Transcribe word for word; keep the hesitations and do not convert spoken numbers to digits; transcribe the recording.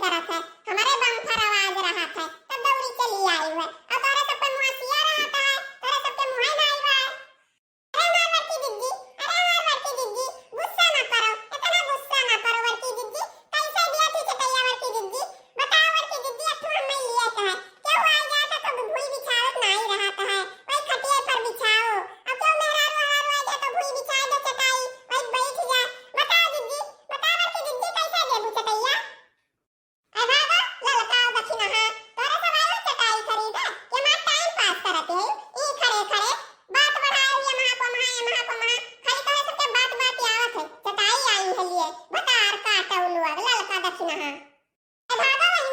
करत है, हमरे bumper आवाज रहत है, तब दौड़ी चली आई है। और तोरे सबके मुँह सिया रहत है, तोरे सबके मुँह नाई बा। अरे हमार बड़की दीदी, अरे हमार बड़की दीदी, गुस्सा ना करो, इतना गुस्सा ना करो बड़की दीदी। कैसे दिया थी चटैया बड़की दीदी? बताओ बड़की दीदी, अब तू हमें लिए कहे। केहू आ जाए तो, तो भुई बिछावत नाई रहत है, वही खटिया पर बिछाओ। अब केहू मेहरारू हरारू आ जाए तो भुई बिछा दे चटाई, वही बैठ जाए। बताओ दीदी, बताओ बड़की दीदी, कैसे देबू चटैया? ए भागो, ललका दक्षिणहा, तोरे सब आयो चटाई खरीदे, ये मार time pass करत है, ई खड़े खड़े बात बढ़ाए, ये महा को महा, ये महा को महा, खाली तोरे सबके बात बात आवत है, चटाई आई है लिए, बतार काटो लोग, ललका दक्षिणहा। ए भागो,